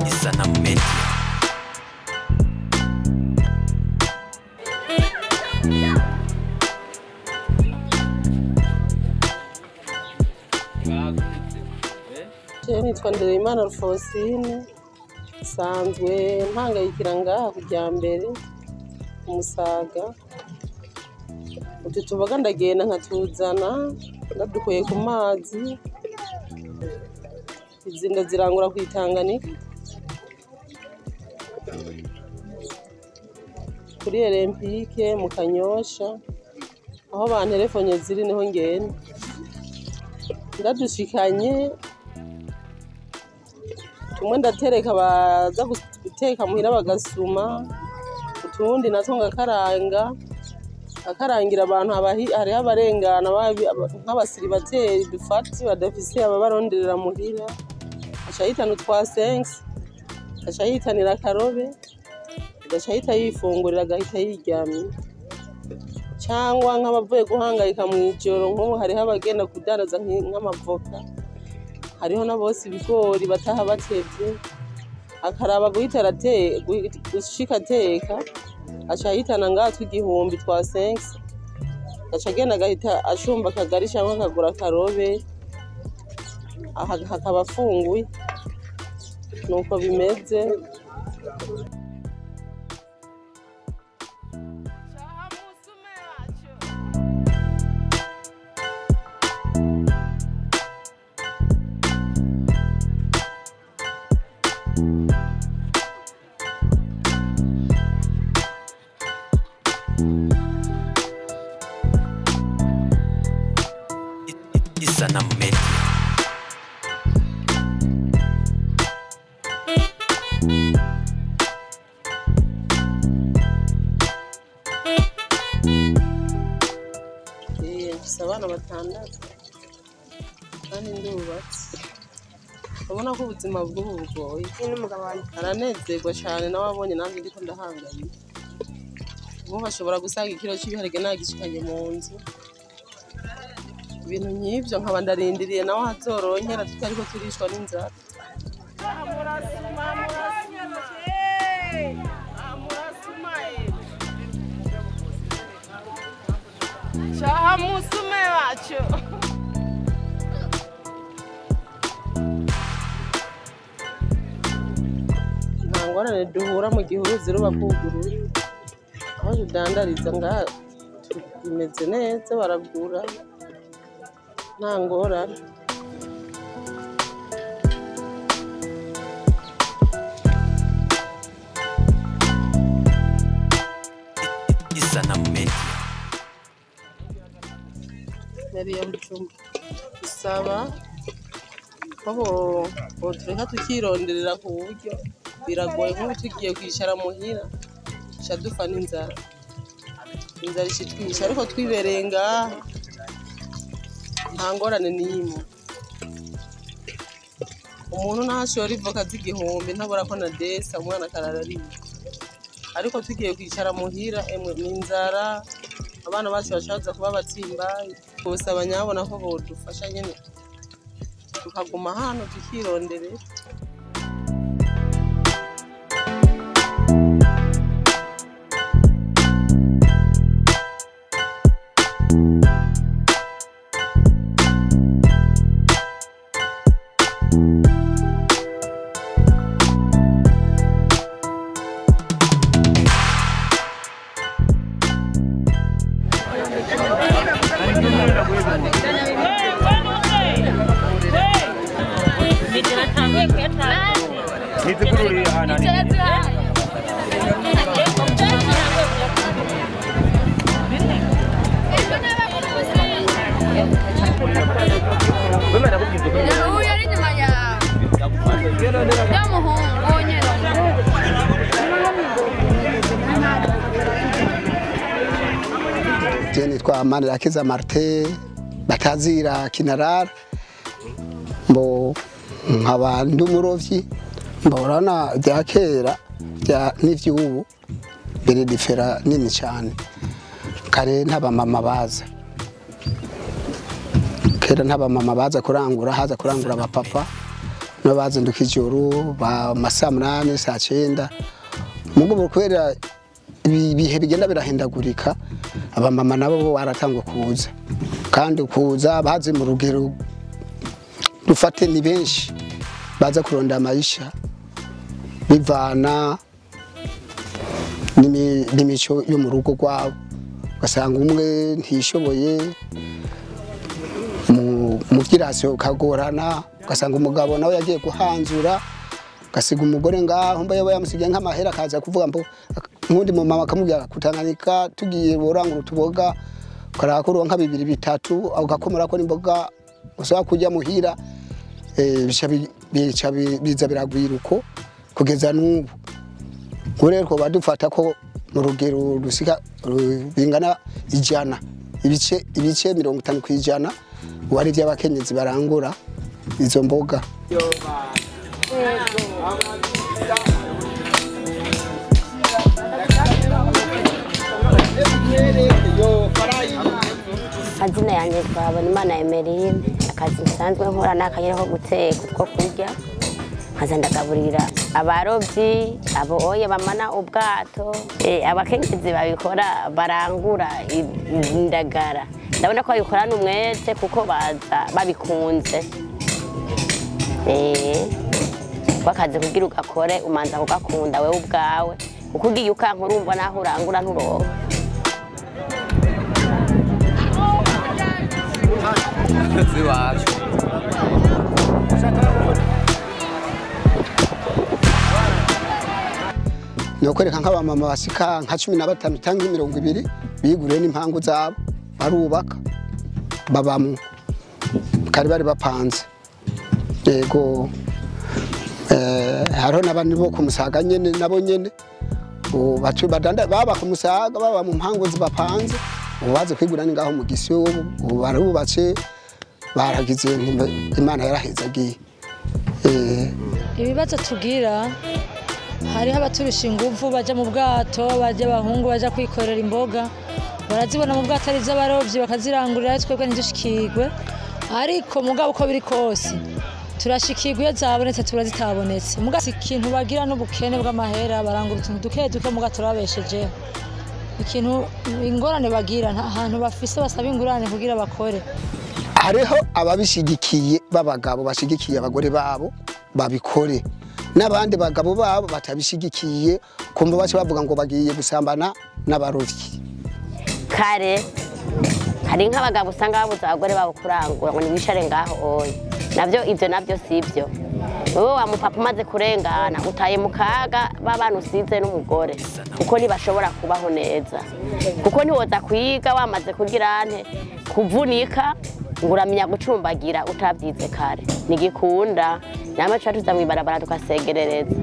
Isanamu Media. Nitwa Ndereyimana Alphonsine, nsanzwe mpangayikira ngaha kujyambere umusaga. Utu tuboga ndagenda nkatuzana ndadukuye ku mazi, izi ndazirangura ku Itanganika kuri Olympique mu Kanyosha, aho banterefonye ziri niho ngenda ndadushikanye. Tumwe ndatereka baza guteka muhira bagasuma, utundi natwo ngakaranga akarangira abantu. Hariho abarengana nk'abasiribateri dufati badafise ababaronderera muhira, aca yitana utwa sensi, aca yitanira akarobe, agaca ahita yifungurira agahita yiryamira. Cyangwa nk'abavuye guhangayika mw'ijoro, nk'ubu hariho abagenda kudandaza nk'amavoka, hariho n'abose ibigori bataha batevye, akaraba guhita gushika ateka, aca yitana ngaha tw'igihumbi twa sensi, aca agenda agahita ashumba akagari cyangwa akagura akarobe, hakaba afunguye. Nuko bimeze. Isanamu Media. Mfise abana batandatu kandi ndubatse. Urabona ko ubuzima bw'ubu bugoye. Aranezerwa cyane nawe abonye nanjye ndiko ndahangayika. Ubu bashobora gusanga ikiro cy'ibiharage nagishikanye mu nzu, ibintu nk'ibyo, nkaba ndarindiriye nawe hazoronkera tutariko turishwa n'inzara. Musume wacu. Nta ngorane duhura mu gihe uruzi ruba rwuguruye, aho tudandariza ngaha bimeze neza, baragura nta ngorane. Isanamu Media. Meri ya Bujumbura isaba ko botureka tukironderera ku buryo biragoye. Nk'ubu tugiye kwicara muhira duca dupfa n'inzara, inzara ishitwisha, ariko twibereye ngaha nta ngorane n'imwe. Umuntu naho ashora ivoka z'igihumbi ntabura ko na desa umwana akarara ariye, ariko tugiye kwicara muhira emwe n'inzara, abana bacu bashaza kuba abatsimbayi. Bosaba nyabona ko bodufasha nyene tukaguma hano tukironderera. Nitwa Manirakiza Martin batazira Kinarara, mbo nkaba ndi umurovyi. Mborana bya kera n'ivy'ubu biri difera nini cyane. Kare ntabamama baza, kera ntabamama baza kurangura, haza kurangura abapapa. No bazinduka ijoro ba masaa 8 saa 9 mugabo kubera ibihe bigenda birahindagurika abamama nabo baratangwa kuza kandi kuza bazi mu rugero rufate ni benshi baza kuronda amayisha bivana n'imico yo mu rugo rwabo ugasanga umwe ntishoboye mu vyirasyo kagorana ugasanga umugabo nawe yagiye guhanzura gasiga umugore ngaho mba yaba yamusigiye nk'amahera akaza kuvuga mbo nkundi mu mama akamubwira kutanganyika tugiye borangura utuboga ukaraba nka bibiri bitatu ugakomora ko n'imboga usaba kujya muhira bica biza biragwira uko kugeza n'ubu. Rero badufata ko mu rugero rusika bingana ijana ibice 50% wari by'abakenyezi barangura izo mboga. Amazina yanjye twabona Imana Emeline, akazi nsanzwe nkora nakanyere ko guteka utwo kurya nkaza ndagaburira abarovyi abo oye bamana ubwato abakenyezi babikora barangura indagara ndabona ko babikorana umwete kuko baza babikunze wakaze kugira ugakore umanza kugakunda wewe ubwawe kuko ugiye ukanka urumva naho urangura nturonka. Nokwereka nk'abamama basika nka 15 cyangwa 20 biguriye n'impangu zabo barubaka babamwe kari bari bapanze yego hariho n'abandi bo kumusaga nyene nabo nyene bacu badanda baba kumusaga baba mu mpangu zibapanze ubaze kwigura ni ngaho mu gisyo barubatse baragize Imana yarahezagiye. Ibibazo tugira hariho abaturusha inguvu baja mu bwato baje abahungu baja kwikorera imboga barazibona mu bwato ari z'abarovyi bakazirangurira twebwe ntidushikirwe ariko mugabo uko biri kose turashikirwe iyo zabonetse turazitabonetse mugabo ikintu bagira n'ubukene bw'amahera barangura utuntu duke duke mugabo turabeshejeho ikintu ingorane bagira nta hantu bafise basaba ingurane kugira bakore. Hariho ababishigikiye b'abagabo bashigikiye abagore babo babikore n'abandi bagabo babo batabishigikiye kumva bace bavuga ngo bagiye gusambana n'abarovyi. Kare hari nk'abagabo usanga babuza abagore babo kurangura ngo nibicare ngaho oye navyo ivyo navyo sivyo wewe wa mupapa umaze kurengana utaye mu kaga babana usize n'umugore kuko ntibashobora kubaho neza kuko ntiwoza kwiga wamaze kugira nte kuvunika ngo uramenya gucumbagira utabyize kare ntigikunda namwe tuca tuza mw'ibarabara tukasegerereza.